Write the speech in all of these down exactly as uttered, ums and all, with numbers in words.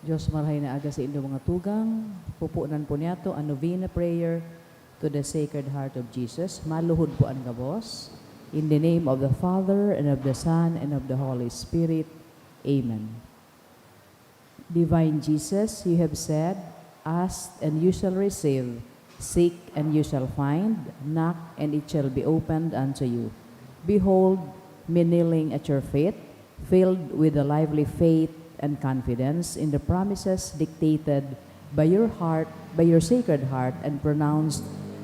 Diyos, marahay na aga sa indo mga tugang. Pupunan po niyato an novena prayer to the Sacred Heart of Jesus. Maluhod po an gabos. In the name of the Father, and of the Son, and of the Holy Spirit. Amen. Divine Jesus, you have said, "Ask and you shall receive, seek and you shall find, knock and it shall be opened unto you." Behold me kneeling at your feet, filled with a lively faith and confidence in the promises dictated by your heart, by your Sacred Heart, and pronounced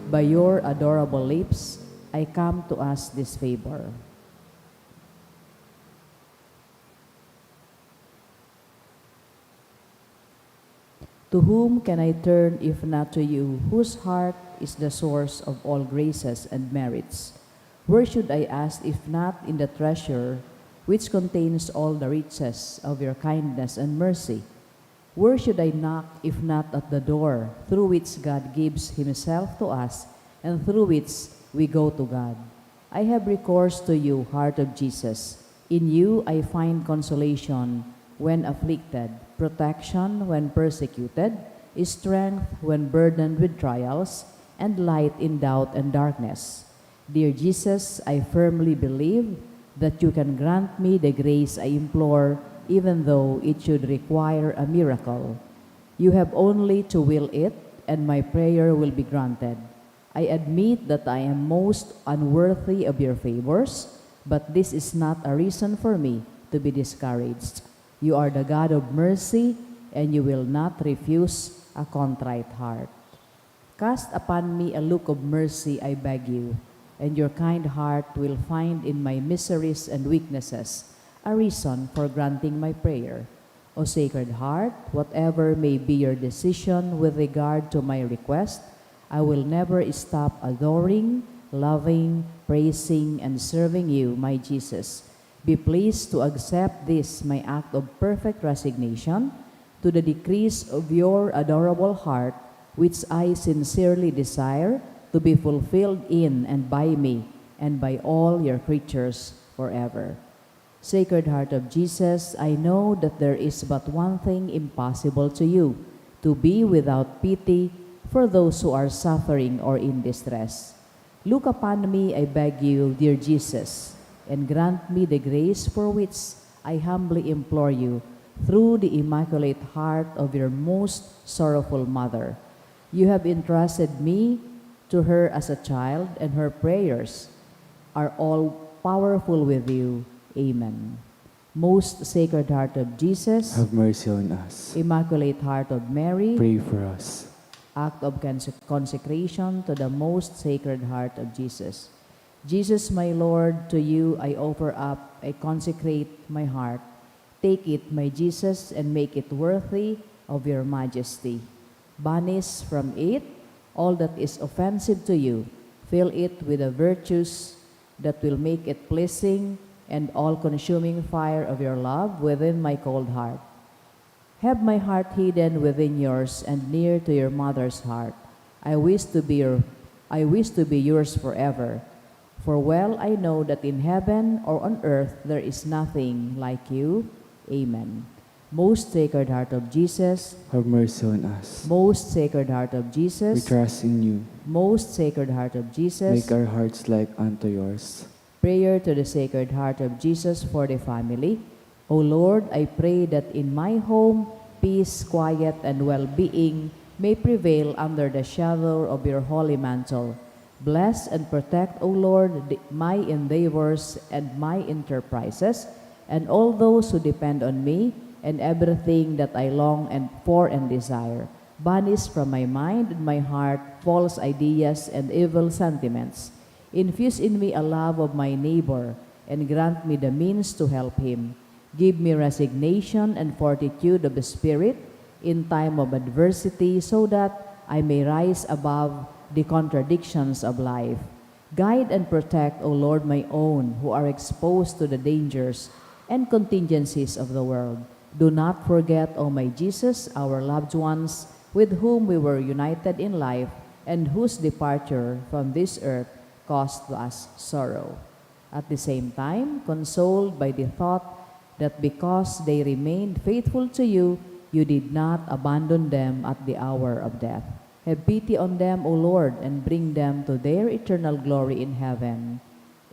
by your adorable lips, I come to ask this favor. To whom can I turn if not to you, whose heart is the source of all graces and merits? Where should I ask if not in the treasure which contains all the riches of your kindness and mercy? Where should I knock if not at the door through which God gives Himself to us and through which we go to God? I have recourse to you, Heart of Jesus. In you I find consolation when afflicted, protection when persecuted, strength when burdened with trials, and light in doubt and darkness. Dear Jesus, I firmly believe that you can grant me the grace I implore, even though it should require a miracle. You have only to will it, and my prayer will be granted. I admit that I am most unworthy of your favors, but this is not a reason for me to be discouraged. You are the God of mercy, and you will not refuse a contrite heart. Cast upon me a look of mercy, I beg you, and your kind heart will find in my miseries and weaknesses a reason for granting my prayer. O Sacred Heart, whatever may be your decision with regard to my request, I will never stop adoring, loving, praising, and serving you, my Jesus. Be pleased to accept this my act of perfect resignation to the decrees of your adorable heart, which I sincerely desire to be fulfilled in and by me and by all your creatures forever. Sacred Heart of Jesus, I know that there is but one thing impossible to you, to be without pity for those who are suffering or in distress. Look upon me, I beg you, dear Jesus, and grant me the grace for which I humbly implore you through the Immaculate Heart of your most sorrowful Mother. You have entrusted me to her as a child, and her prayers are all powerful with you. Amen. Most Sacred Heart of Jesus, have mercy on us. Immaculate Heart of Mary, pray for us. Act of conse-, consecration to the Most Sacred Heart of Jesus. Jesus, my Lord, to you I offer up, I consecrate my heart. Take it, my Jesus, and make it worthy of your majesty. Banish from it all that is offensive to you. Fill it with the virtues that will make it pleasing and all-consuming fire of your love within my cold heart. Have my heart hidden within yours and near to your mother's heart. I wish to be your, I wish to be yours forever. For well I know that in heaven or on earth there is nothing like you. Amen. Most Sacred Heart of Jesus, have mercy on us. Most Sacred Heart of Jesus, we trust in you. Most Sacred Heart of Jesus, make our hearts like unto yours. Prayer to the Sacred Heart of Jesus for the family. O Lord, I pray that in my home, peace, quiet, and well-being may prevail under the shadow of your holy mantle. Bless and protect, O Lord, the, my endeavors and my enterprises, and all those who depend on me, and everything that I long and for and desire. Banish from my mind and my heart false ideas and evil sentiments. Infuse in me a love of my neighbor, and grant me the means to help him. Give me resignation and fortitude of spirit in time of adversity, so that I may rise above the contradictions of life. Guide and protect, O Lord, my own who are exposed to the dangers and contingencies of the world. Do not forget, O my Jesus, our loved ones with whom we were united in life and whose departure from this earth caused us sorrow. At the same time, consoled by the thought that because they remained faithful to you, You did not abandon them at the hour of death. Have pity on them, O Lord, and bring them to their eternal glory in heaven.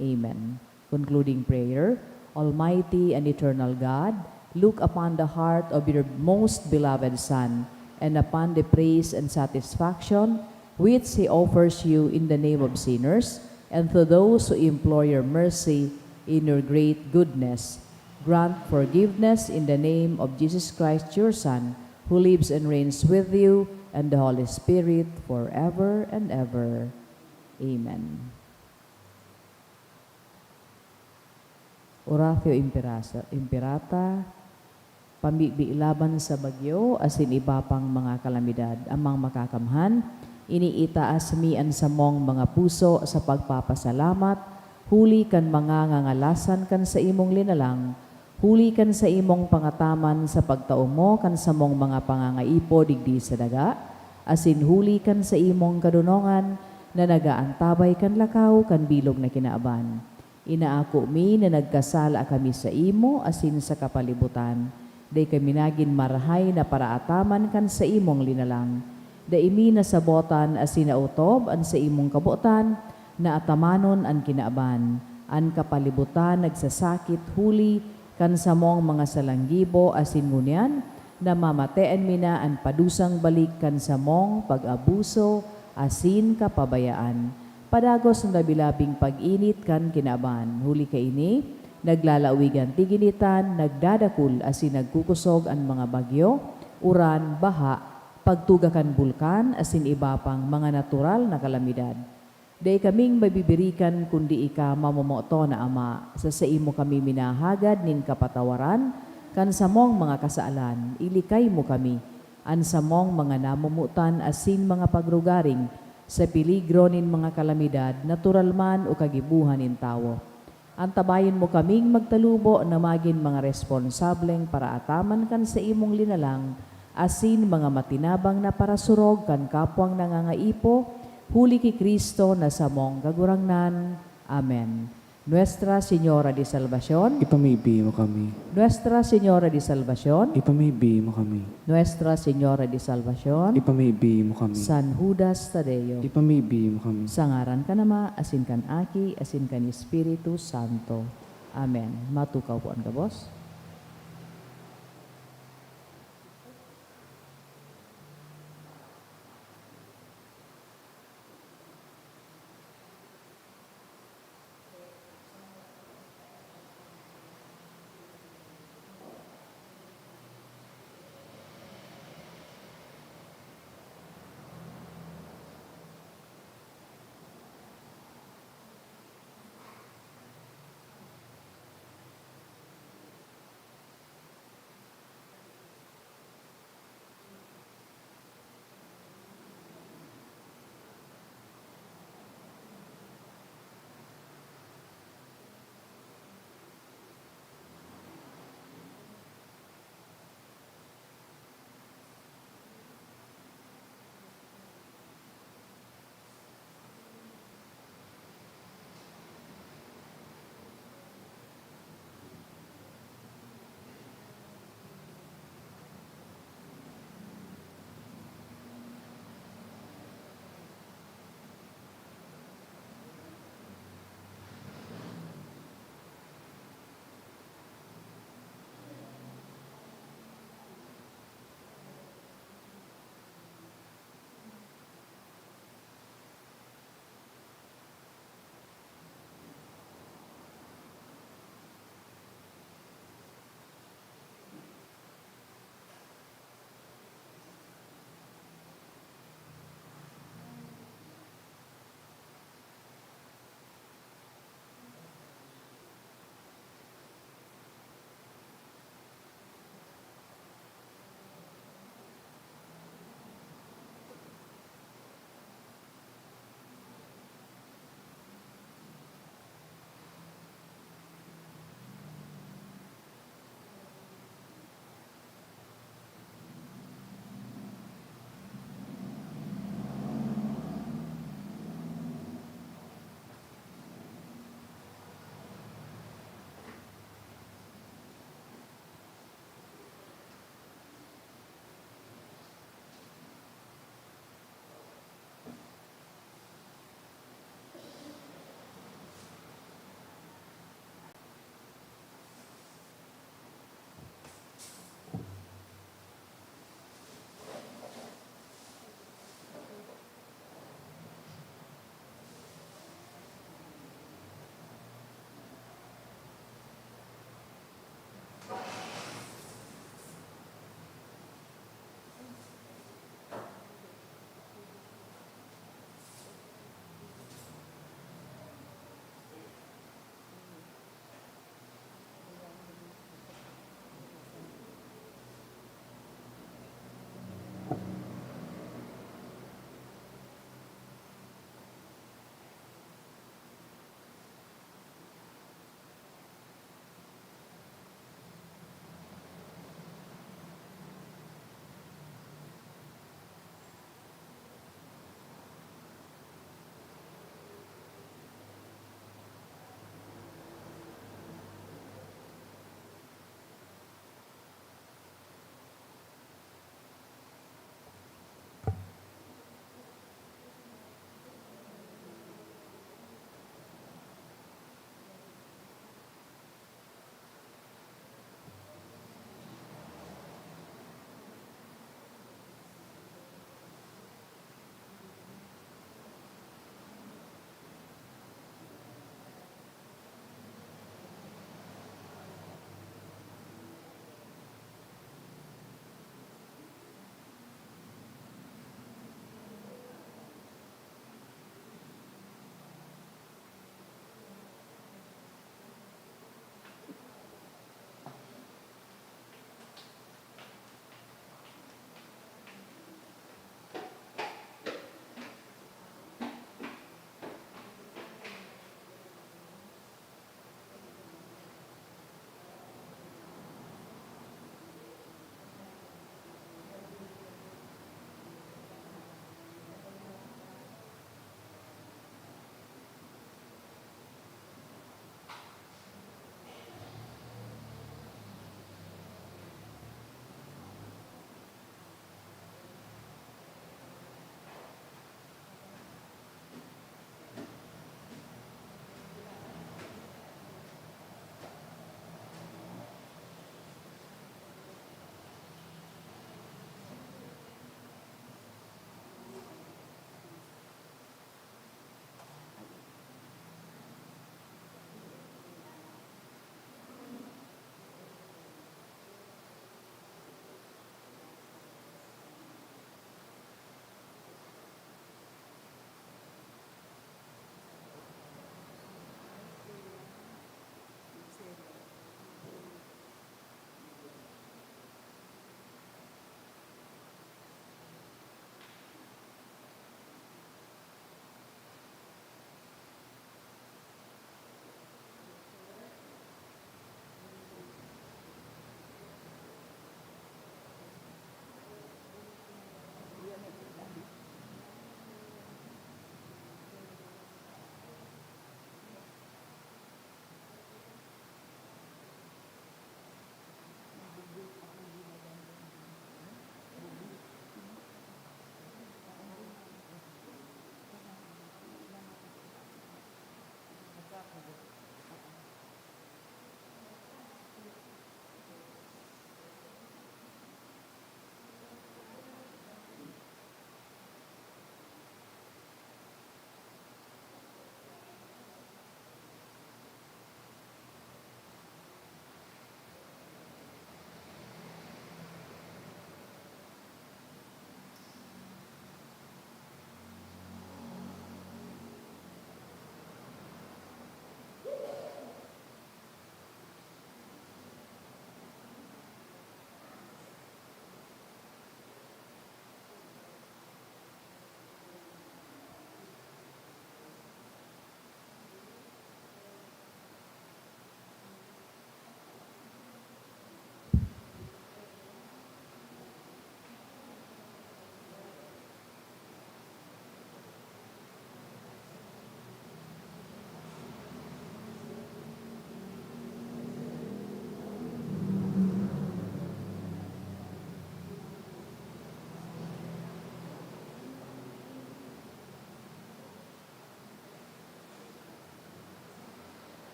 Amen. Concluding prayer. Almighty and eternal God, look upon the heart of your most beloved Son and upon the praise and satisfaction which he offers you in the name of sinners and to those who implore your mercy in your great goodness. Grant forgiveness in the name of Jesus Christ, your Son, who lives and reigns with you and the Holy Spirit forever and ever. Amen. Oratio Imperasa-, Imperata, pamibi laban sa bagyo asin iba pang mga kalamidad. Amang Makakamhan, ini itaas mi an samong mga puso sa pagpapasalamat huli kan mga ngangalasan kan saimong linalang, huli kan saimong pangataman sa pagtao mo kan samong mga pangangaipo digdi sa daga, asin huli kan saimong kadonongan na nag-aantabay kan lakaw kan bilog na kinaban. Inaako mi na nagkasala kami saimo asin sa kapalibutan. Dai kami nagin marahay na paraataman kan saimong linalang. Dai mi nasabotan asin naotob an saimong kabotan na atamanon an kinaban. An kapalibutan nagsasakit huli kan samong mga salanggibo asin ngunyan namamatean mi na an padusang balik kan samong pag-abuso asin kapabayaan. Padagos an labi-labing pag-init kan kinaban. Huli kaini, naglalawigan tiginitan, nagdadakul asin nagkukusog an mga bagyo, uran, baha, pagtuga kan bulkan asin iba pang mga natural na kalamidad. Dai kaming mabibirikan kundi ika, mamomoton na Ama. Sa saimo kami minahagad nin kapatawaran kan samong mga kasalan. Ilikay mo kami, an samong mga namomotan asin mga pagrugaring, sa peligro nin mga kalamidad, natural man o kagibohan nin tawo. Antabayon mo kaming magtalubo na magin mga responsableng paraataman kan saimong linalang asin mga matinabang na parasurog kan kapwang nangangaipo, huli ki Cristo na samong Kagurangnan. Amen. Nuestra Señora de Salvacion. Ipamibi mo kami. Nuestra Señora de Salvacion. Ipamibi mo kami. Nuestra Señora de Salvacion. Ipamibi mo kami. San Judas Tadeo. Ipamibi mo kami. Sa ngaran kan Ama, asin kan Aki, asin kan Espiritu Santo. Amen. Matukaw po an gabos.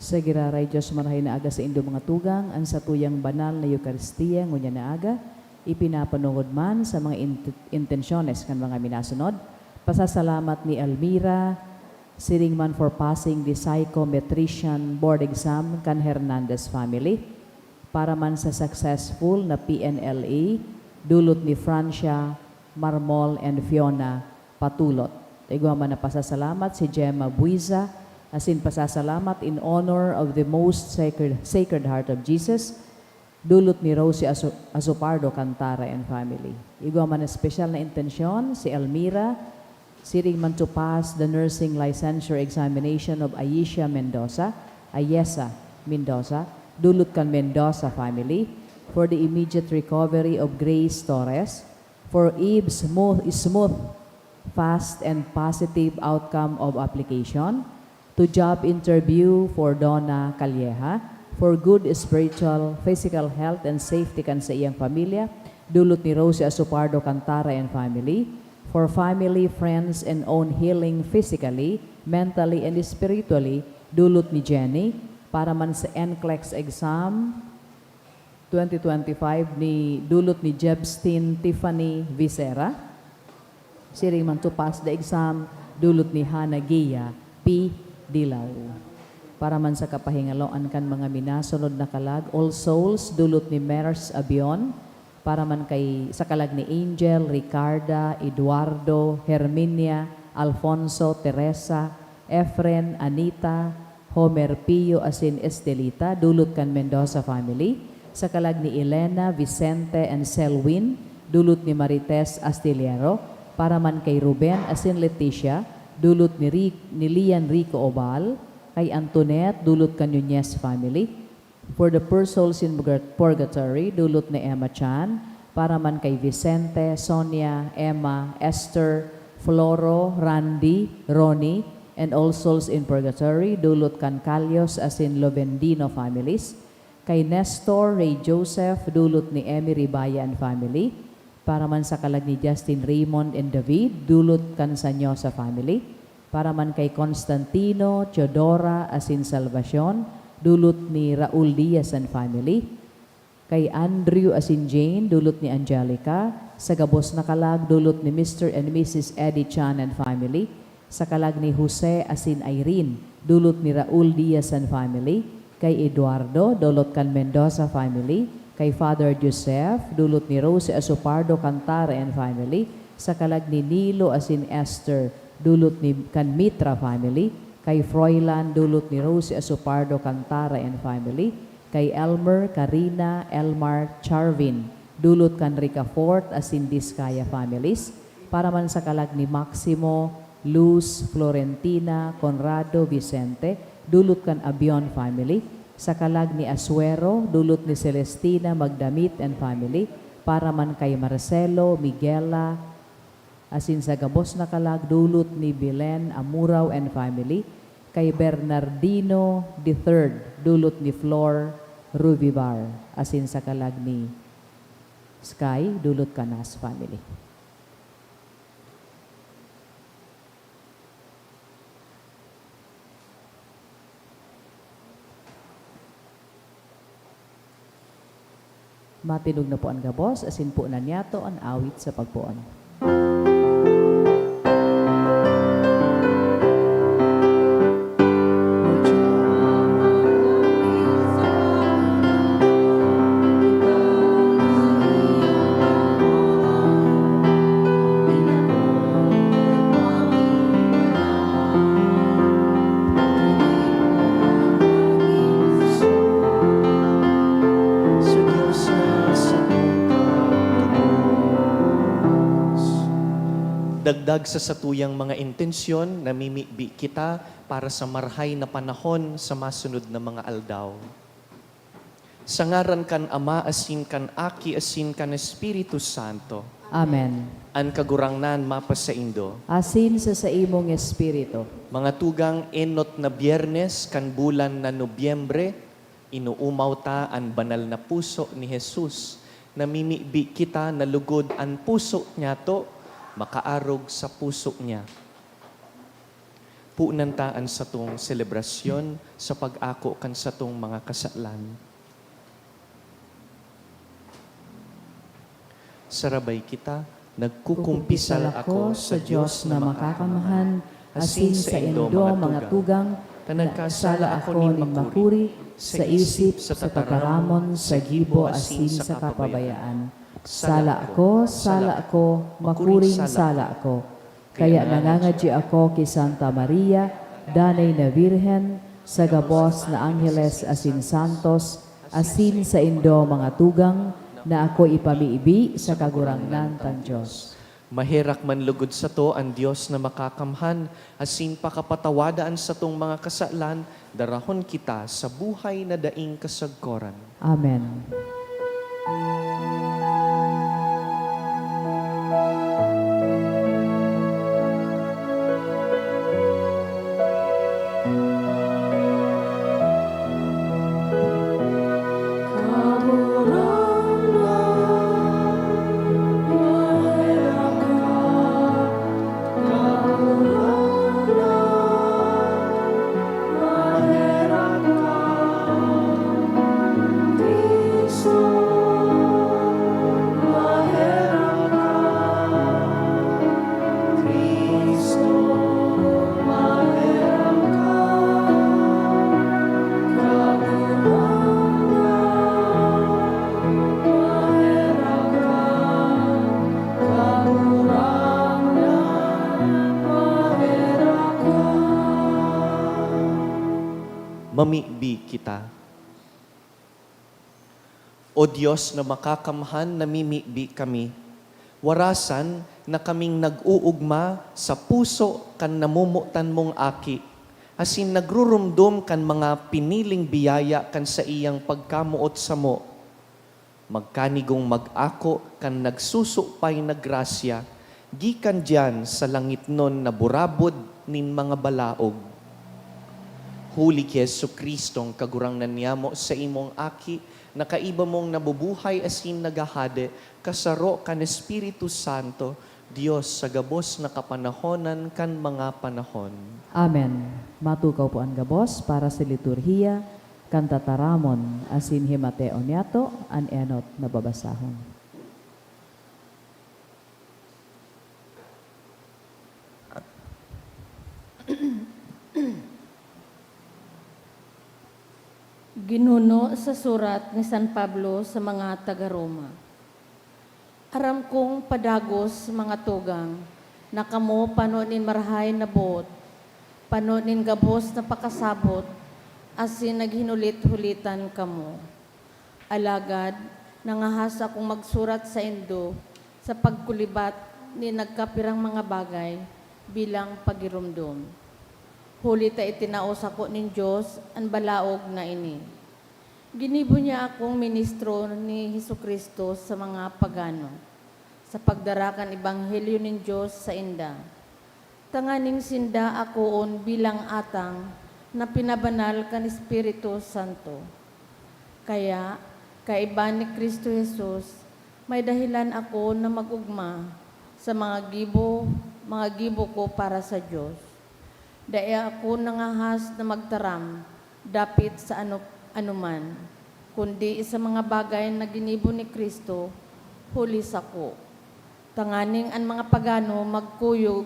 Sa giraray Dios, marahay na aga saindo mga tugang, an satuyang banal na Eukaristia ngunyan na aga, ipinapanongod man sa mga int-, intensyones kan mga minasunod. Pasasalamat ni Almira, siring man for passing the psychometrician board exam kan Hernandez family. Para man sa successful na P N L A, dulot ni Francia, Marmol, and Fiona Patulot. Igwa man na pasasalamat si Gemma Buiza, asin pasasalamat in honor of the Most Sacred, Sacred Heart of Jesus, dulot ni Rosie Asu-, Azupardo Cantara and family. Igwa man na espesyal na intensyon si Elmira, siring man to pass the nursing licensure examination of Aisha Mendoza, Ayesa Mendoza, dulot kan Mendoza family, for the immediate recovery of Grace Torres, for Eve smooth, smooth, fast and positive outcome of application, to job interview for Donna Calleja, for good spiritual, physical health and safety kan sa iyang pamilya, dulot ni Rosie Azupardo Cantara and family, for family, friends, and own healing physically, mentally, and spiritually, dulot ni Jenny, para man sa NCLEX exam, twenty twenty-five ni dulot ni Jebstin Tiffany Visera. Siring man to pass the exam, dulot ni Hana Gia P. Dilaw. Para man sa kapahingaloan kan mga minasunod na kalag, All Souls, dulot ni Mers Abion. Para man kay, sa kalag ni Angel, Ricarda, Eduardo, Herminia, Alfonso, Teresa, Efren, Anita, Homer Pio asin Estelita, dulot kan Mendoza family, sa kalag ni Elena, Vicente, and Selwyn, dulot ni Marites Astillero, para man kay Ruben asin Leticia, dulot ni Ri-, ni Lian Rico Obal, kay Antoinette, dulot kan Nunez family, for the poor souls in purga-, purgatory, dulot ni Emma Chan, para man kay Vicente, Sonia, Emma, Esther, Floro, Randy, Ronnie, and all souls in purgatory, dulot kan Calios asin Lovendino families, kay Nestor, Ray Joseph, dulot ni Emmy Ribaya and family, para man sa kalag ni Justin Raymond and David, dulot kan Sanyosa family, para man kay Constantino, Teodora, asin Salvacion, dulot ni Raul Diaz and family, kay Andrew asin Jane, dulot ni Angelica, sa gabos na kalag, dulot ni Mister and Missus Eddie Chan and family, sa kalag ni Jose asin Irene, dulot ni Raul Diaz and family, kay Eduardo, dulot kan Mendoza family, kay Father Joseph, dulot ni Rosie Asopardo Cantara and family, sa kalag ni Nilo asin Esther, dulot ni, kan Mitra family, kay Froilan, dulot ni Rosie Asopardo Cantara and family, kay Elmer, Karina, Elmar, Charvin, dulot kan Ricafort asin Discaya families, para man sa kalag ni Maximo, Luz, Florentina, Conrado, Vicente, dulot kan Abion family, sa kalag ni Asuero, dulot ni Celestina Magdamit and family, para man kay Marcelo, Miguela, asin sa gabos na kalag, dulot ni Belen Amurao and family, kay Bernardino the third, dulot ni Flor Rubivar, asin sa kalag ni Sky, dulot kan Nas family. Matinog na po an gabos, asin po na niyato an awit sa pagpoon. Dagdag sa satuyang mga intensyon, namimibi kita para sa marahay na panahon sa masunod na mga aldaw. Sa ngaran kan Ama, asin kan Aki, asin kan Espiritu Santo. Amen. An Kagurangnan mapasaindo. Asin sa saimong espiritu. Mga tugang, enot na Biyernes kan bulan na Nobyembre, inoomaw ta an banal na puso ni Jesus. Namimibi kita na lugod an puso niyato makaarog sa puso niya. Punan ta an satong selebrasyon sa pag-ako kan satong mga kasalan. Sarabay kita, nagkukumpisal ako sa Dios na makakamhan, asin sa indo mga tugang, na nagkasala ako nin makuri, sa isip, sa tataramon, sa gibo, asin sa kapabayaan. Sala ako, sala ako, makuring sala ako. Kaya nangangadyi ako ki Santa Maria, danay na Birhen, sa gabos na angheles asin santos, asin saindo mga tugang, na ako ipamibi sa Kagurangnan tang Dios. Maherak man lugod sato an Dios na makakamhan, asin pakapatawada an satong mga kasalan, darahon kita sa buhay na daing kasagkoran. Amen. Mamibi kita. O Dios na makakamhan, namimibi kami. Warasan na kaming nag-uugma sa puso kan namomotan mong Aki, asin nagrurumdom kan mga piniling biyaya kan saiyang pagkamoot samo. Magkanigong mag-ako kan nagsusupay na grasya gikan diyan sa langitnon na burabod nin mga balaog. Huli ki Jesu-Cristong Kagurangnan niyamo, saimong Aki, na kaiba mong nabubuhay asin naghahade, kasaro kan Espiritu Santo, Dios sa gabos na kapanahonan kan mga panahon. Amen. Matukaw po an gabos para sa liturhiya kan tataramon asin himateon niyato an enot na babasahon. Ginuno sa surat ni San Pablo sa mga taga Roma. Aram kong padagos, mga tugang, na kamo pano nin marahay na boot, pano nin gabos na pakasabot, asin naghinulit-hulitan kamo. Alagad nangahas akong magsurat saindo sa pagkulibat nin nagkapirang mga bagay bilang pagiromdom, huli ta itinao sako nin Dios an balaog na ini. Ginibo niya akong ministro ni Jesu-Cristo sa mga pagano, sa pagdara kan ebanghelyo nin Dios sainda, tanganing sinda akoon bilang atang na pinabanal kan Espiritu Santo. Kaya, kaiba ni Cristo Jesus, may dahelan ako na mag-ogma sa mga gibo, mga gibo ko para sa Dios. Dai ako nangahas na magtaram dapit sa ano, anoman, kundi sa mga bagay na ginibo ni Cristo huli sako, tanganing an mga pagano magkuyog,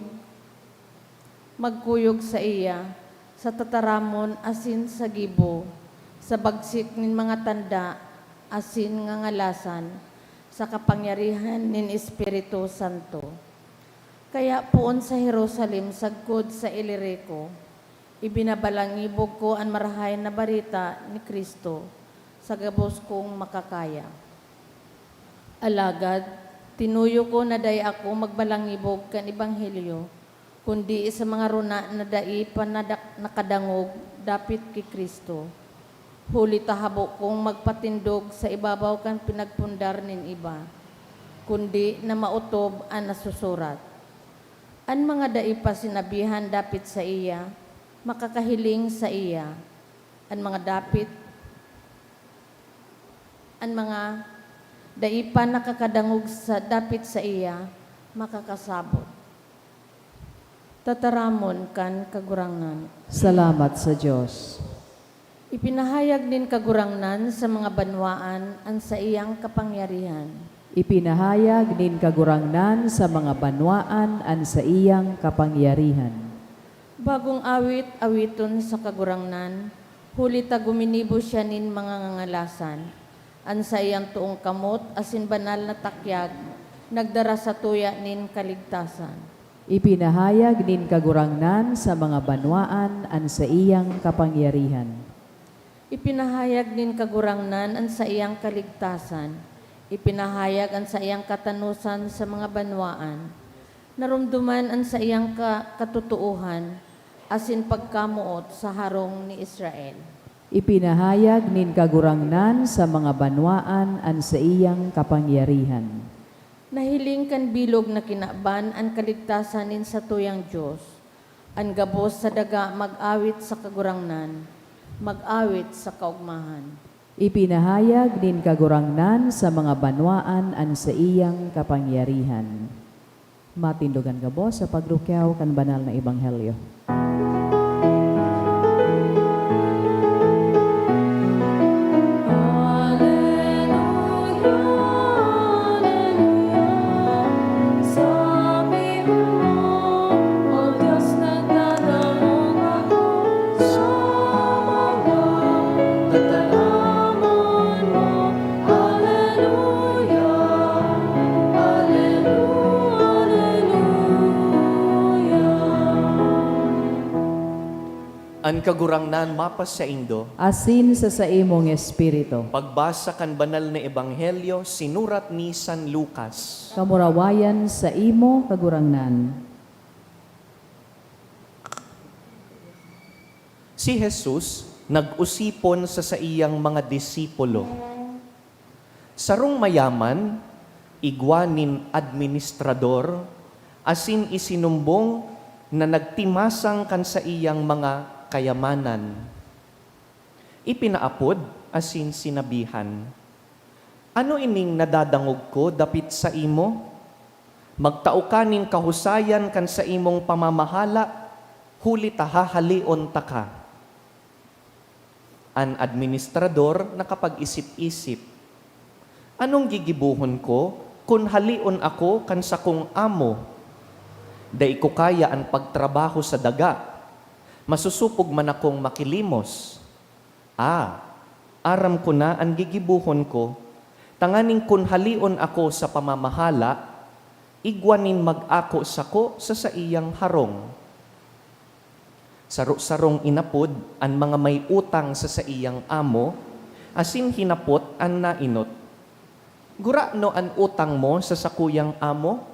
magkuyog saiya sa tataramon asin sa gibo, sa bagsik nin mga tanda asin ngangalasan, sa kapangyarihan nin Espiritu Santo. Kaya poon sa Jerusalem sagkod sa Ilirico, ibinabalangibog ko an Marahay na Bareta ni Cristo sa gabos kong makakaya. Alagad tinuyo ko na dai ako magbalangibog kan ebanghelyo, kundi sa mga rona na dai pa nadak-, nakadangog dapit ki Cristo. Huli ta habo kong magpatindog sa ibabaw kan pinagpundar nin iba, kundi na maotob an nasusurat. An mga dai pa sinabihan dapit saiya, makakahiling saiya. An mga dapit, an mga dai pa nakakadangog sa dapit saiya, makakasabot. Tataramon kan Kagurangnan. Salamat sa Dios. Ipinahayag nin Kagurangnan sa mga banwaan an saiyang kapangyarihan. Ipinahayag nin Kagurangnan sa mga banwaan an saiyang kapangyarihan. Bagong awit, awiton sa Kagurangnan, huli ta guminibo siya nin mga ngangalasan. An saiyang toong kamot asin banal na takyag nagdara satuya nin kaligtasan. Ipinahayag nin Kagurangnan sa mga banwaan an saiyang kapangyarihan. Ipinahayag nin Kagurangnan an saiyang kaligtasan. Ipinahayag an saiyang katanosan sa mga banwaan. Naromdoman an saiyang ka-, katotoohan asin pagkamoot sa harong ni Israel. Ipinahayag nin Kagurangnan sa mga banwaan an saiyang kapangyarihan. Nahiling kan bilog na kinaban an kaligtasan nin satuyang Dios. An gabos sa daga mag-awit sa Kagurangnan, mag-awit sa kaogmahan. Ipinahayag nin Kagurangnan sa mga banwaan an saiyang kapangyarihan. Matindog an gabos sa pagrukyaw kan banal na ebanghelyo. Aleluya, aleluya, sabi mo, O Dios, nagdadangog ako sa mga tataramon mo. Aleluya, aleluya, aleluya. An Kagurangnan mapasaindo. Asin sa saimong espiritu. Pagbasa kan Banal na Ebanghelyo sinurat ni San Lucas. Kamurawayan saimo, Kagurangnan. Si Jesus nag-osipon sa saiyang mga disipulo. Sarong mayaman, igwa nin administrador, asin isinumbong na nagtimasang kan saiyang mga kayamanan. Ipinaapod asin sinabihan, "Ano ining nadadangog ko dapit saimo? Magtao ka nin kahusayan kan saimong pamamahala, huli ta hahaleon taka." An administrador nakapag-isip-isip, "Anong gigibohon ko kun haleon ako kan sakong amo? Dai ko kaya an pagtrabaho sa daga. Masusupog man akong makilimos. Ah, aram ko na an gigibohon ko, tanganing kun haleon ako sa pamamahala, igwa nin mag-ako sako sa saiyang harong." Saro-sarong inapod an mga may utang sa saiyang amo, asin hinapot an naenot, "Gurano an utang mo sa sakuyang amo?"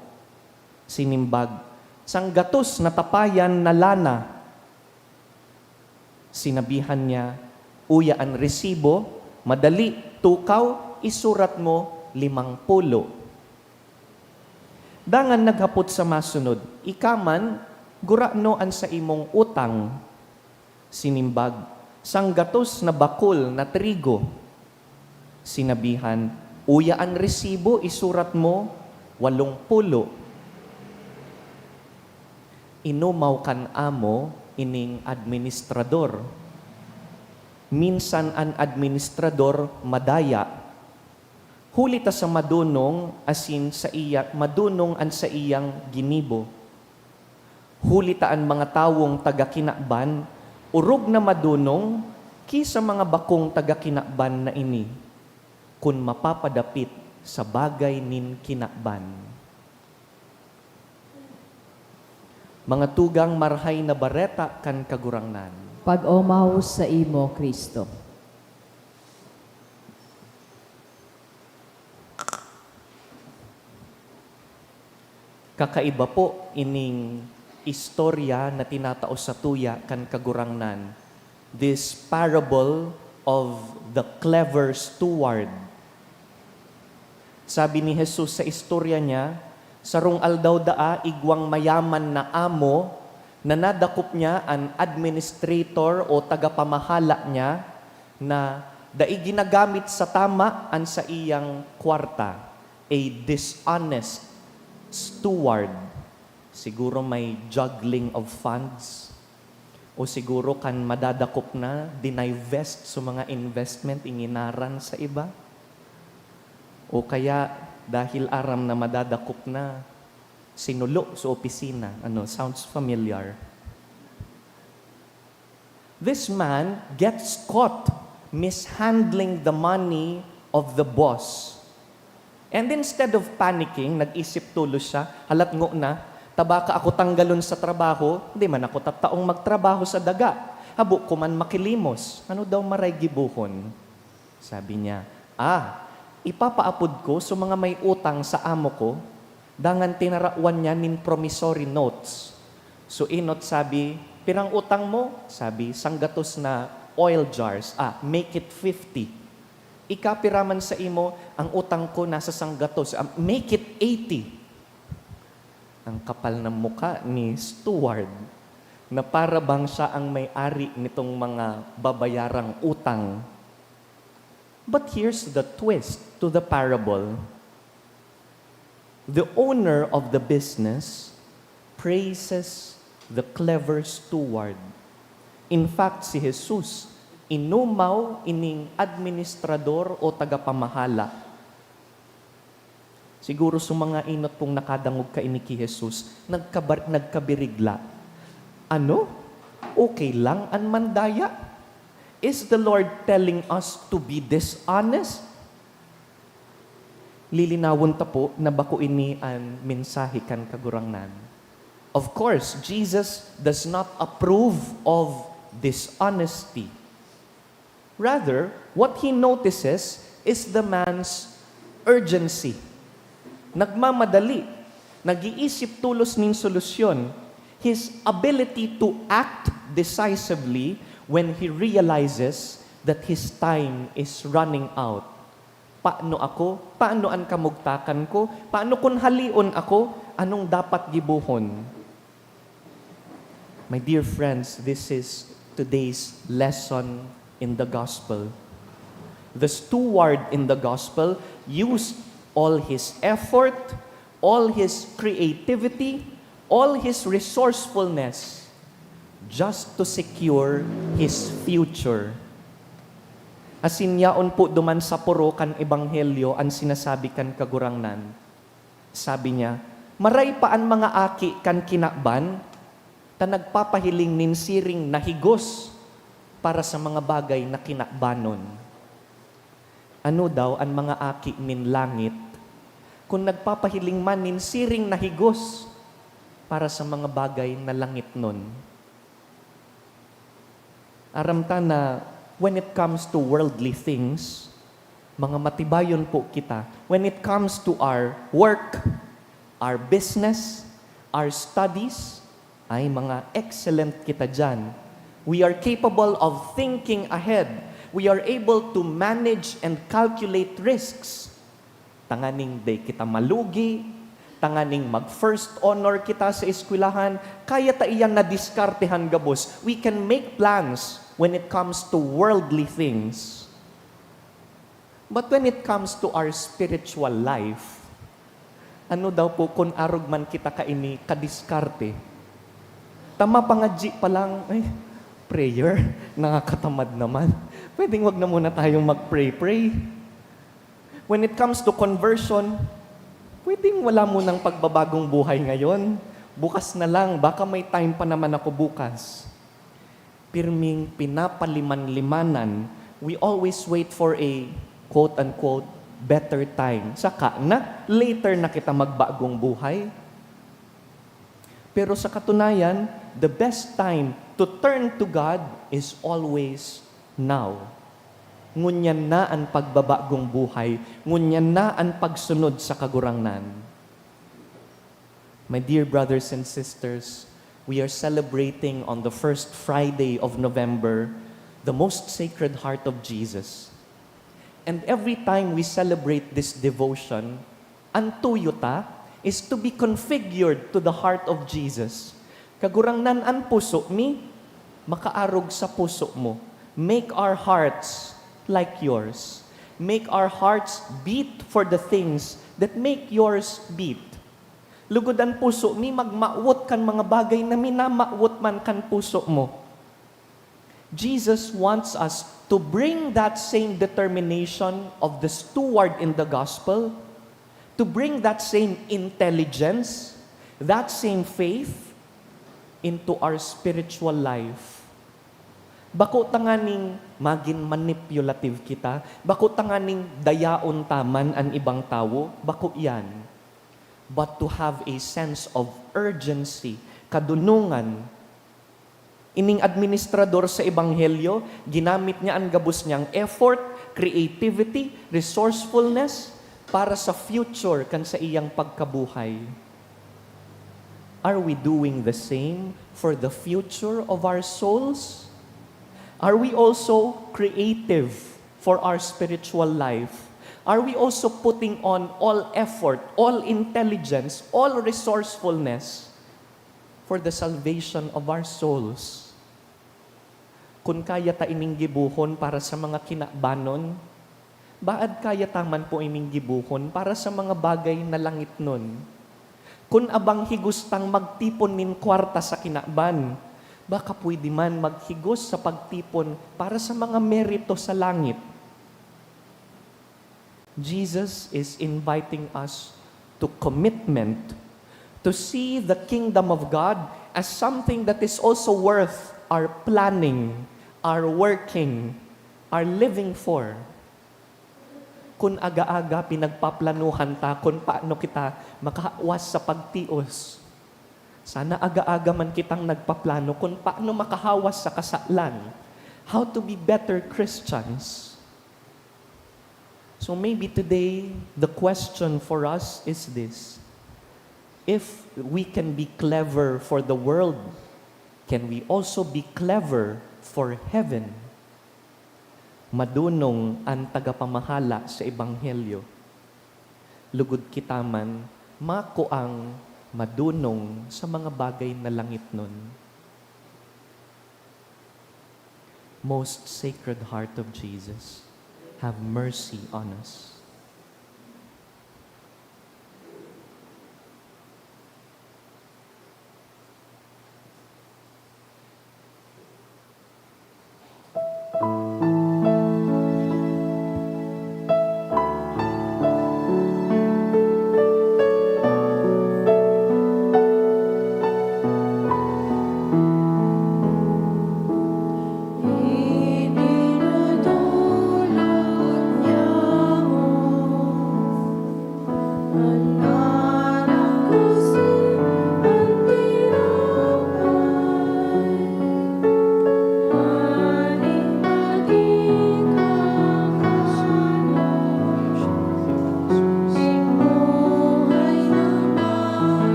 Sinimbag, "Sanggatos na tapayan na lana." Sinabihan niya, "Uya an resibo, madali, tukaw, isurat mo limang pulo." Dangan naghapot sa masunod, "Ika man, gurano an saimong utang?" Sinimbag, "Sanggatos na bakul na trigo." Sinabihan, "Uya an resibo, isurat mo walong pulo." Inomaw kan amo ining administrador. Minsan an administrador madaya, huli ta sa madonong asin saiya, madonong an saiyang ginibo. Huli ta an mga tawong taga kinaban orog na madonong ki sa mga bakong taga kinaban na ini, kun mapapadapit sa bagay nin kinaban. Mga tugang, Marahay na Bareta kan Kagurangnan. Pag-omaw saimo, Cristo. Kakaiba po ining istorya na tinatao satuya kan Kagurangnan, this parable of the clever steward. Sabi ni Jesus sa istorya niya, sarong aldaw daa igwang mayaman na amo na nadakop niya an administrator o tagapamahala niya na dai ginagamit sa tama an saiyang kwarta, a dishonest steward. Siguro may juggling of funds. O siguro kan madadakop na, dinivest sa mga investment, inginaran sa iba. O kaya, dahil aram na madadakop na, sinulo sa opisina. Ano, sounds familiar? This man gets caught mishandling the money of the boss. And instead of panicking, nag-isip tulos siya, "Halat ngo na, ta baka ako tanggalon sa trabaho, di man ako tataong magtrabaho sa daga. Habo ko man makilimos." Ano daw maray gibohon? Sabi niya, "Ah, ipapaapod ko sa mga may utang sa amo ko." Dangan tinarawan niya nin promissory notes. So, enot sabi, "Pirang utang mo?" Sabi, "Sanggatos na oil jars." "Ah, make it fifty." "Ika, pira man sa imo?" "Ang utang ko nasa sanggatos." "Ah, make it eighty." Ang kapal ng muka ni steward, na para bang siya ang may-ari nitong mga babayarang utang. But here's the twist to the parable. The owner of the business praises the clever steward. In fact, si Jesus inumaw ining administrador o tagapamahala. Siguro sa mga enot pong nakadangog kaini ki Jesus, nagkabar-, nagkabirigla. "Ano? Okay lang an mandaya? Is the Lord telling us to be dishonest?" Lilinawon ta po na bako ini an mensahe kan Kagurangnan. Of course, Jesus does not approve of dishonesty. Rather, what he notices is the man's urgency. Nagmamadali, nag-iisip tulos nin solusyon, his ability to act decisively when he realizes that his time is running out. "Paano ako? Paano an kamugtakan ko? Paano kun halion ako? Anong dapat gibohon?" My dear friends, this is today's lesson in the gospel. The steward in the gospel used all his effort, all his creativity, all his resourcefulness just to secure his future. Asin yaon po duman sa poro kan ebanghelyo an sinasabi kan Kagurangnan. Sabi niya, "Maray pa an mga aki kan kinaban, ta nagpapahiling nin siring na higos para sa mga bagay na kinabanon." Ano daw an mga aki nin langit, kun nagpapahiling man nin siring na higos para sa mga bagay na langitnon? Aram ta na when it comes to worldly things, mga matibayon po kita. When it comes to our work, our business, our studies, ay mga excellent kita diyan. We are capable of thinking ahead. We are able to manage and calculate risks. Tanganing dai kita malugi, tanganing mag first honor kita sa eskwelahan, kaya ta iyan na diskartehan gabos. We can make plans when it comes to worldly things. But when it comes to our spiritual life, ano daw po kun arog man kita kaini kadiskarte? Ta mapangadyi pa lang, "Ay, prayer, nakakatamad naman. Pwedeng wag na muna tayong mag-pray-pray." When it comes to conversion, pwedeng wala munang pagbabagong buhay ngayon. Bukas na lang, baka may time pa naman ako bukas. Pirming pinapaliman-limanan, we always wait for a, quote-unquote, better time. Saka na, later na kita magbagong buhay. Pero sa katunayan, the best time to turn to God is always now. Ngunyan na an pagbabagong buhay, ngunyan na an pagsunod sa Kagurangnan. My dear brothers and sisters, we are celebrating on the first Friday of November the most Sacred Heart of Jesus. And every time we celebrate this devotion, an tuyo ta is to be configured to the heart of Jesus. "Kagurangnan, an puso mi makaarog sa puso mo." Make our hearts like yours. Make our hearts beat for the things that make yours beat. Lugod an puso mi magmawot kan mga bagay na minamawot man kan puso mo. Jesus wants us to bring that same determination of the steward in the gospel, to bring that same intelligence, that same faith into our spiritual life. Bako tanganing magin manipulative kita, bako tanganing dayaon ta man an ibang tawo, bako iyan. But to have a sense of urgency, kadunongan. Ining administrador sa Ebanghelyo, ginamit niya an gabos niyang effort, creativity, resourcefulness para sa future kan saiyang pagkabuhay. Are we doing the same for the future of our souls? Are we also creative for our spiritual life? Are we also putting on all effort, all intelligence, all resourcefulness for the salvation of our souls? Kun kaya ta ining gibohon para sa mga kinabanon, baad kaya ta man po ining gibohon para sa mga bagay na langitnon. Kun abang higos tang magtipon nin kwarta sa kinaban, baka pwede man maghigos sa pagtipon para sa mga merito sa langit. Jesus is inviting us to commitment to see the kingdom of God as something that is also worth our planning, our working, our living for. Kun aga-aga pinagpaplanuhan ta kun paano kita makahawas sa pagtios, sana aga-aga man kitang nagpaplano kun paano makahawas sa kasalan. How to be better Christians. So maybe today, the question for us is this: if we can be clever for the world, can we also be clever for heaven? Madonong an tagapamahala sa ebanghelyo, lugod kita man makuang madonong sa mga bagay na langitnon. Most Sacred Heart of Jesus, have mercy on us.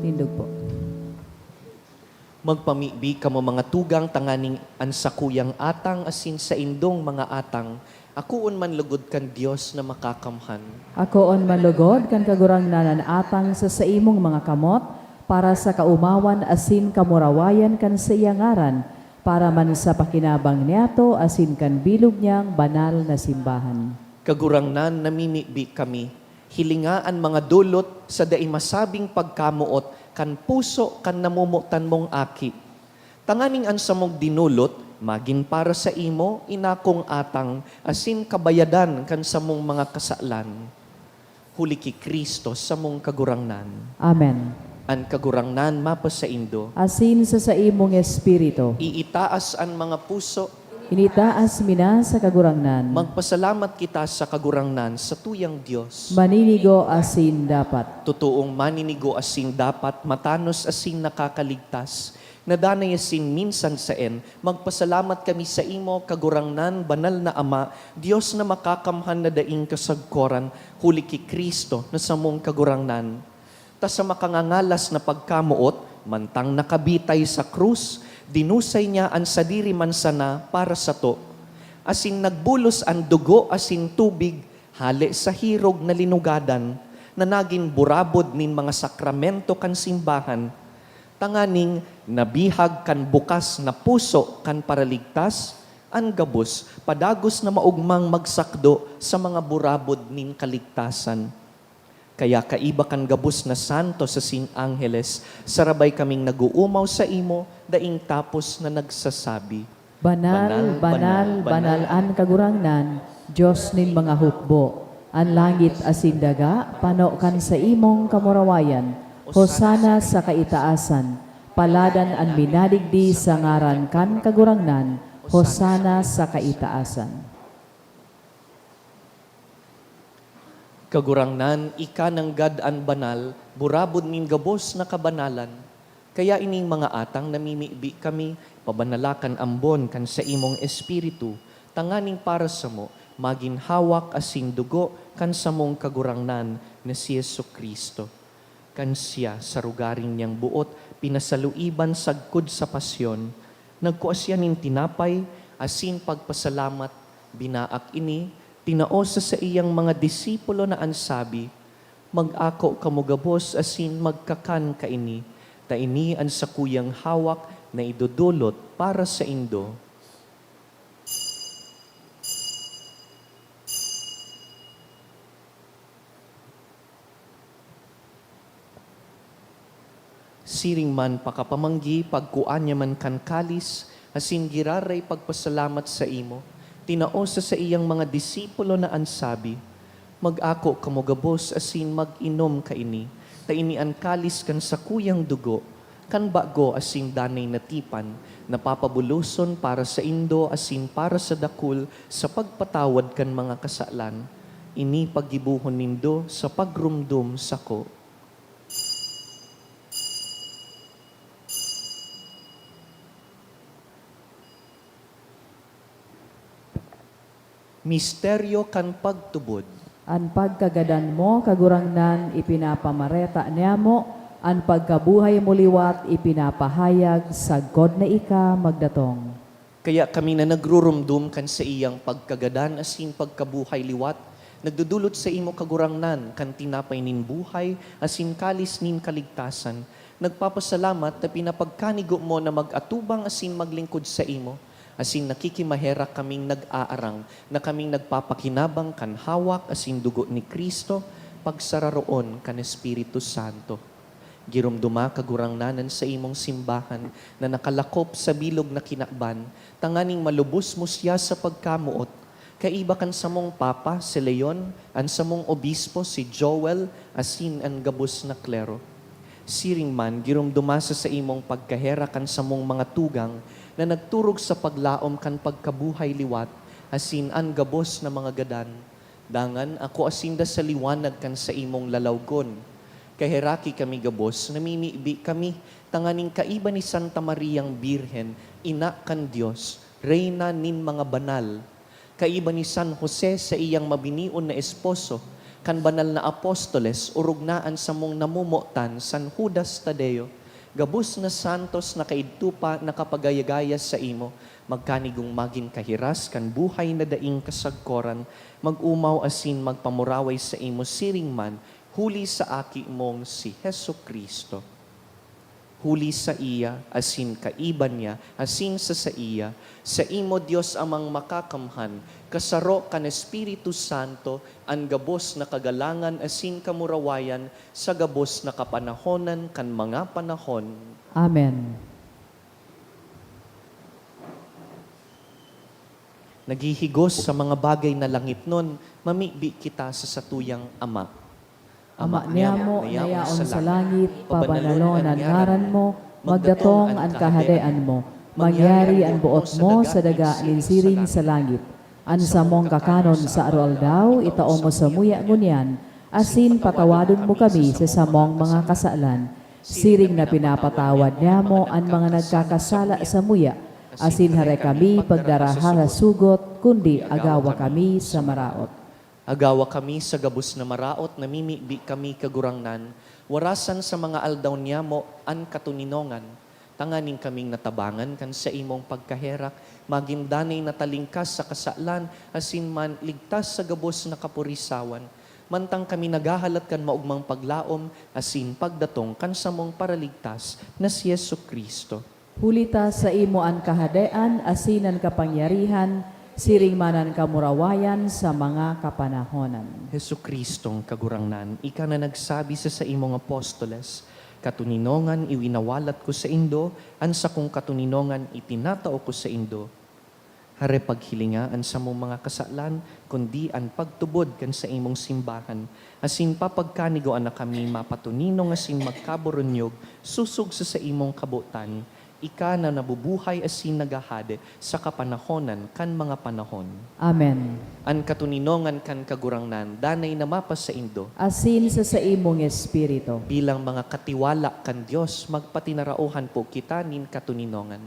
Tindog po. Magpamibi kamo, mga tugang, tanganing an sakuyang atang asin saindong mga atang akoon man logod kan Dios na Makakamhan. Akoon man logod kan Kagurangnan an atang sa saimong mga kamot, para sa kaomawan asin kamurawayan kan saiyang ngaran, para man sa pakinabang niyato asin kan bilog niyang banal na simbahan. Kagurangnan, namimibi kami, hilinga an mga dolot sa dai masabing pagkamoot kan puso kan namomotan mong Aki, tanganing an samong dinolot magin para saimo, inakong atang, asin kabayadan kan samong mga kasalan. Huli ki Cristo, samong Kagurangnan. Amen. An Kagurangnan mapasaindo. Asin sa saimong espiritu. Iitaas an mga puso. Initaas mi na sa Kagurangnan. Magpasalamat kita sa Kagurangnan, sa tuyang Dios. Maninigo asin dapat. Totoong maninigo asin dapat, matanos asin nakakaligtas, Nadanay asin minsan saen, magpasalamat kami saimo, Kagurangnan, Banal na Ama, Dios na makakamhan na daing kasagkoran, huli ki Cristo na samong Kagurangnan. Ta sa makangangalas na pagkamoot, mantang nakabitay sa krus, dinusay niya an sadiri man sana para sato, asin nagbulos an dugo asin tubig hale sa hirog na linugadan na nagin burabod nin mga sakramento kan simbahan, tanganing nabihag kan bukas na puso kan Paraligtas an gabos padagos na maogmang magsakdo sa mga burabod nin kaligtasan. Kaya kaiba kan gabos na santos asin angheles, sarabay kaming nag-oomaw saimo, daing tapos na nagsasabi, Banal, banal, banal an Kagurangnan, Dios nin mga hukbo. An langit asin daga pano kan saimong kamurawayan. Hosana sa kaitaasan. Paladan an minadigdi sa ngaran kan Kagurangnan. Hosana sa kaitaasan. Kagurangnan, ika nanggad an banal, burabod nin gabos na kabanalan. Kaya ining mga atang namimibi kami, pabanala kan ambon kan saimong Espiritu, tanganing para samo magin hawak asin dugo kan samong Kagurangnan na si Jesu-Cristo. Kan siya, sa rogaring niyang boot, pinasaluiban sagkod sa pasyon, nagkua siya nin tinapay asin pagpasalamat, binaak ini, tinao sa saiyang mga disipulo na an sabi, "Mag-ako kamo gabos asin magkakan kaini, ta ini an sakuyang hawak na idodolot para saindo." Siring man pakapamanggi, pagkua niya man kan kalis, asin giraray pagpasalamat saimo, tinao sa saiyang mga disipulo na an sabi, "Mag-ako kamo gabos asin mag-inom kaini, ta ini an kalis kan sakuyang dugo, kan bago asin danay na tipan, na papabuloson para saindo asin para sa dakul sa pagpatawad kan mga kasalan. Ini paggibohon nindo sa pagromdom sako." Misteryo kan pagtubod. An pagkagadan mo, Kagurangnan, ipinapamareta niamo, an pagkabuhay mo liwat ipinapahayag sagkod na ika magdatong. Kaya kami na nagruromdom kan saiyang pagkagadan asin pagkabuhay liwat, nagdodolot saimo, Kagurangnan, kan tinapay nin buhay asin kalis nin kaligtasan, nagpapasalamat ta pinapagkanigo mo na mag-atubang asin maglingkod saimo, asin nakikimaherak kaming nag-aarang na kaming nagpapakinabang kan hawak asin dugo ni Cristo, pagsararoon kan Espiritu Santo. Giromdoma, Kagurangnan, an saimong simbahan na nakalakop sa bilog na kinaban, tanganing malubos mo siya sa pagkamoot, kaiba kan samong Papa, si Leon, an samong Obispo, si Joel, asin an gabos na klero. Siring man, giromdoma sa saimong pagkaherak an samong mga tugang na nagturog sa paglaom kan pagkabuhay liwat, asin an gabos na mga gadan. Dangan, akua sinda sa liwanag kan saimong lalawgon. Kaheraki kami gabos, namimibi kami, tanganing kaiba ni Santa Mariang Birhen, Ina kan Dios, Reyna nin mga banal, kaiba ni San Jose, saiyang mabinion na esposo, kan banal na apostoles, orog na an samong namomotan, San Judas Tadeo, gabos na santos na kaidto pa nakapagayagaya saimo, magkanigong magin kahiras kan buhay na daing kasagkoran, mag-omaw asin magpamuraway saimo siring man, huli sa Aki mong si Jesu-Cristo. Huli saiya, asin kaiba niya, asin sa saiya, saimo, Dios Amang Makakamhan, kasaro kan Espiritu Santo, an gabos na kagalangan asin kamurawayan sa gabos na kapanahonan kan mga panahon. Amen. Naghihigos sa mga bagay na langitnon, mamibi kita sa satuyang Ama. Ama niamo na yaon sa langit, pabanalon an ngaran mo, magdatong an kahadean mo, mangyari an boot mo sa daga nin siring sa langit. An samong kakanon sa aroaldaw, itao mo samuya ngunyan, asin patawadon mo kami sa samong mga kasalan, Siring na pinapatawad niamo an mga nagkakasala samuya, asin hare kami pagdaraha sa sugot, kundi agawa kami sa maraot. Agawa kami sa gabos na maraot, namimibi kami, Kagurangnan, warasan sa mga aldaw niamo an katoninongan, tanganing kaming natabangan kan saimong pagkaherak, magin danay na talingkas sa kasalan, asin man ligtas sa gabos na kapurisawan, mantang kami naghahalat kan maogmang paglaom asin pagdatong kan samong Paraligtas na si Jesu-Cristo. Huli ta saimo an kahadean asin an kapangyarihan, siring man an kamurawayan sa mga kapanahonan. Jesu-Cristong Kagurangnan, ika na nagsabi sa saimong apostoles, "Katoninongan iwinawalat ko saindo, an sakong katoninongan itinatao ko saindo." Hare paghilinga an samong mga kasalan, kundi an pagtubod kan saimong simbahan, asin papagkanigoan na kami mapatoninong asin magkaburunyog sosog sa saimong kabotan, ika na nabubuhay asin naghahade sa kapanahonan kan mga panahon. Amen. An katoninongan kan Kagurangnan danay na mapasaindo. Asin sa saimong espiritu. Bilang mga katiwala kan Dios, magpatinarauhan po kita nin katoninongan.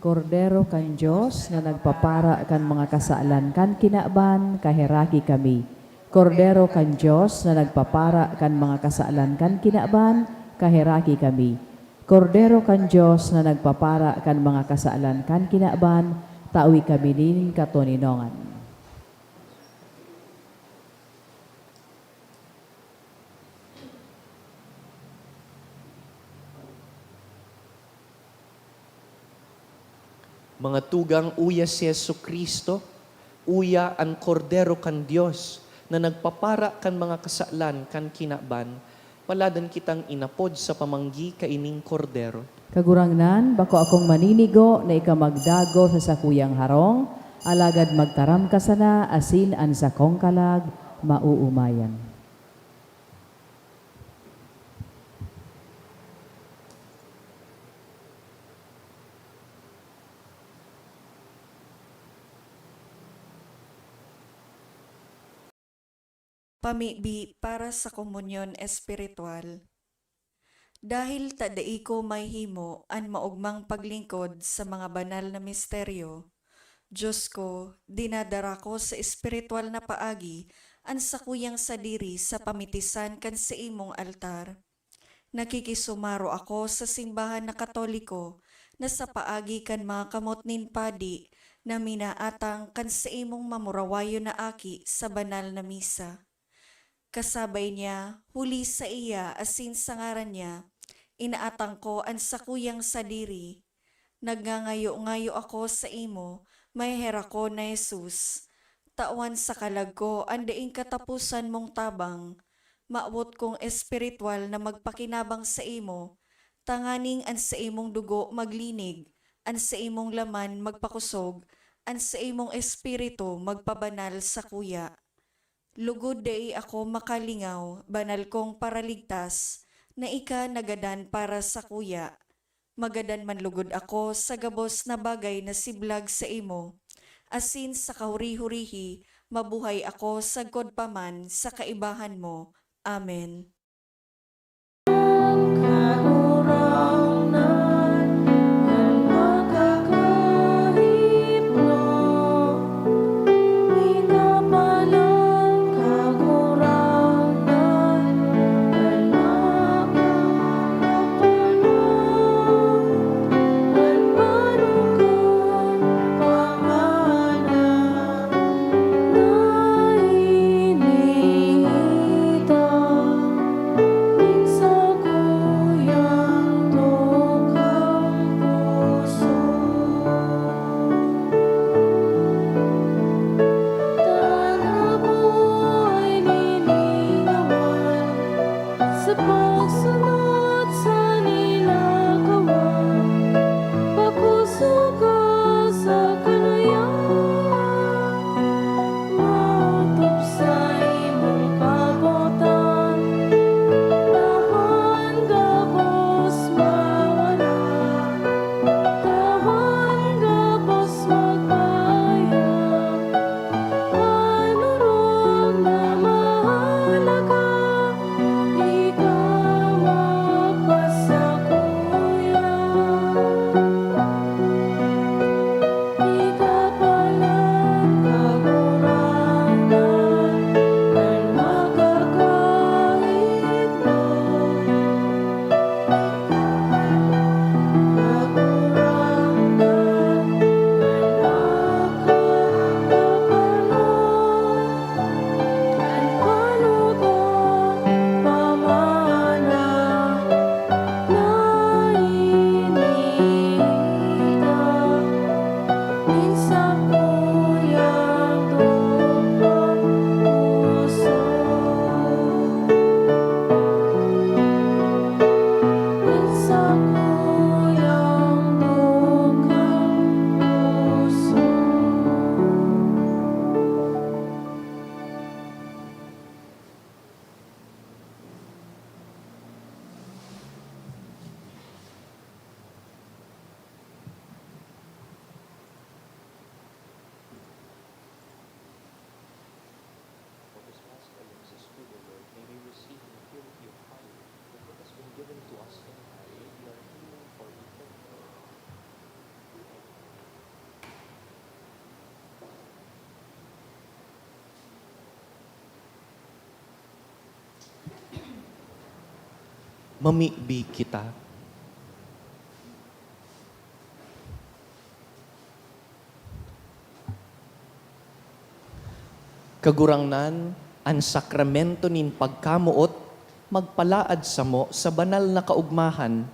Kordero kan Dios na nagpapara kan mga kasalan kan kinaban, kaheraki kami. Kordero kan Dios na nagpapara kan mga kasalan kan kinaban, kaheraki kami. Kordero kan Dios na nagpapara kan mga kasalan kan kinaban, tawi kami nin katoninongan. Mga tugang, uya si Jesu-Cristo, uya an Kordero kan Dios na nagpapara kan mga kasalan kan kinaban. Paladan kitang inapod sa pamanggi kaining Kordero. Kagurangnan, bako akong maninigo na ika magdagos sa sakuyang harong, alagad magtaram ka sana asin an sakong kalag maoomayan. Pamibi para sa komunyon espiritual. Dahil ta dai ko mahihimo an maogmang paglingkod sa mga banal na misteryo, Dios ko, dinadara ko sa espiritual na paagi an sakuyang sadiri sa pamitisan kan saimong altar. Nakikisumaro ako sa simbahan na Katoliko na sa paagi kan mga kamot nin padi na minaatang kan saimong mamurawayon na aki sa banal na misa. Kasabay niya, huli saiya asin sa ngaran niya, inaatang ko an sakuyang sadiri. Nagngangayo-ngayo ako saimo, maheherakon na Jesus. Tawan sa kalag ko an daing kataposan mong tabang. Mawot kong espiritual na magpakinabang saimo, tanganing an saimong dugo maglinig, an saimong laman magpakosog, an saimong espiritu magpabanal sakuya. Lugod dai ako makalingaw, banal kong Paraligtas, na ika nagadan para sakuya. Magadan man lugod ako sa gabos na bagay na siblag saimo, asin sa kahuri-hurihi mabuhay ako sagkod pa man sa kaibahan mo. Amen. Ang Kagurangnan an makakahipno, minapalang Kagurangnan an makakapano, an marugang panganak na iniita. Sakuyang dukhang puso. Sakuyang dukhang puso. For this Paschal exercise, O Lord, may we receive the purity of fire, that it has been given to us in Mary, we are healing for eternal life. Mamibi kita. Kagurangnan, an sakramento nin pagkamoot magpalaad samo sa banal na kaogmahan,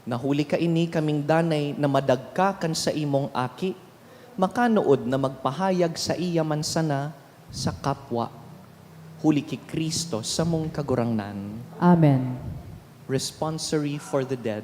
na huli kaini kaming danay na madagka kan saimong Aki, makanood na magpahayag saiya man sana sa kapwa. Huli ki Cristo samong Kagurangnan. Amen. Responsory for the dead.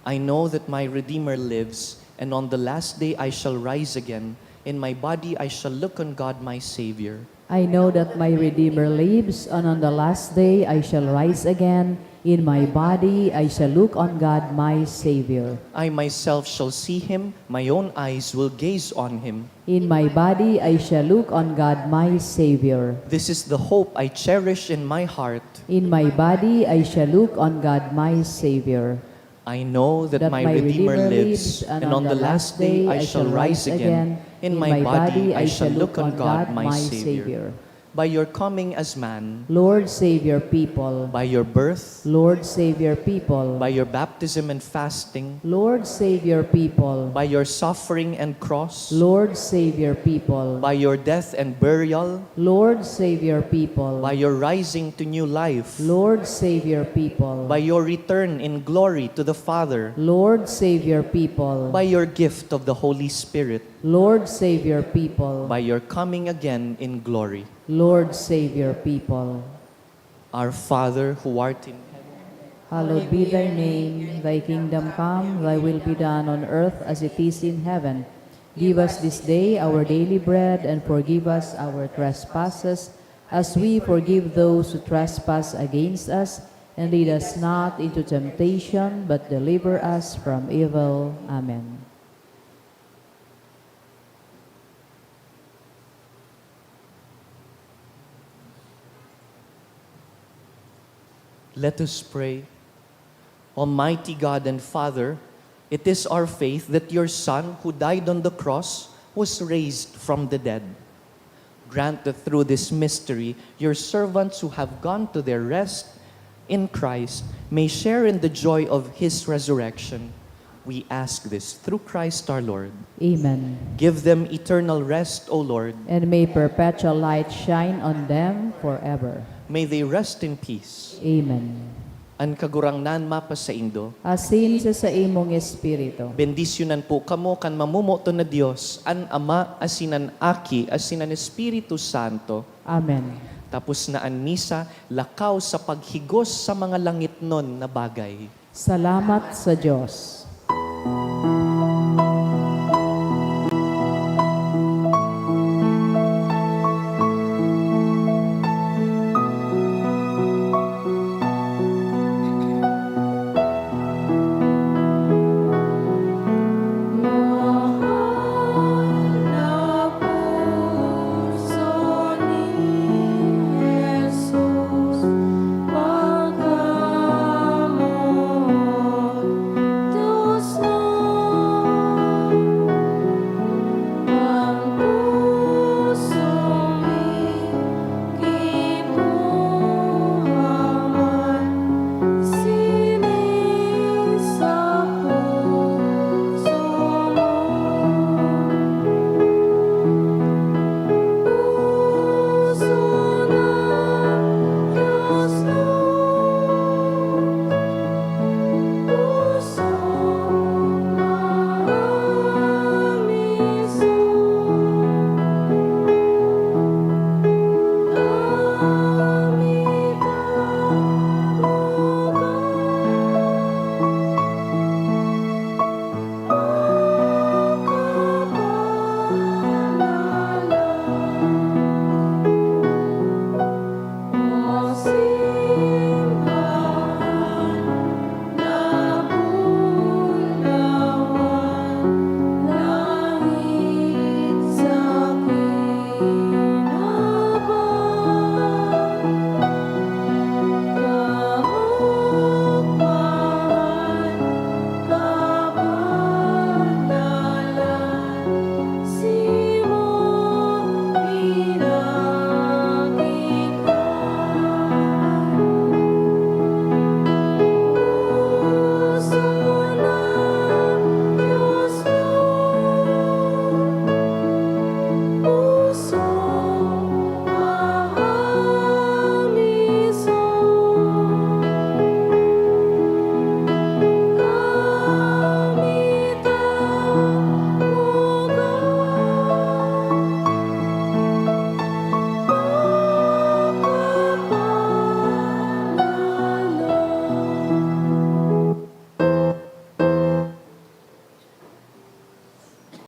I know that my Redeemer lives, and on the last day I shall rise again. In my body I shall look on God my Savior. I know that my Redeemer lives, and on the last day I shall rise again. In my body I shall look on God my Savior. I myself shall see him, my own eyes will gaze on him. In my body I shall look on God my Savior. This is the hope I cherish in my heart. In my body I shall look on God my Savior. I know that my Redeemer lives, and on the last day I shall rise again. In my body I shall look on God my Savior. By your coming as man. Lord, save your people. By your birth. Lord, save your people. By your baptism and fasting. Lord, save your people. By your suffering and cross. Lord, save your people. By your death and burial. Lord, save your people. By your rising to new life. Lord, save your people. By your return in glory to the Father. Lord, save your people. By your gift of the Holy Spirit. Lord, save your people. By your coming again in glory. Lord, save your people. Our Father who art in heaven. Hallowed be thy name, thy kingdom come, thy will be done on earth as it is in heaven. Give us this day our daily bread, and forgive us our trespasses, as we forgive those who trespass against us, and lead us not into temptation, but deliver us from evil. Amen. Let us pray. Almighty God and Father, it is our faith that your Son, who died on the cross, was raised from the dead. Grant that through this mystery, your servants who have gone to their rest in Christ may share in the joy of his resurrection. We ask this through Christ our Lord. Amen. Give them eternal rest, O Lord. And may perpetual light shine on them forever. May they rest in peace. Amen. An Kagurangnan mapasaindo. Asin sa saimong espiritu. Bendisyonan po kamo kan mamomoton na Dios, an Ama, asin an Aki, asin an Espiritu Santo. Amen. Tapos na an misa, lakaw sa paghigos sa mga langitnon na bagay. Salamat sa Dios.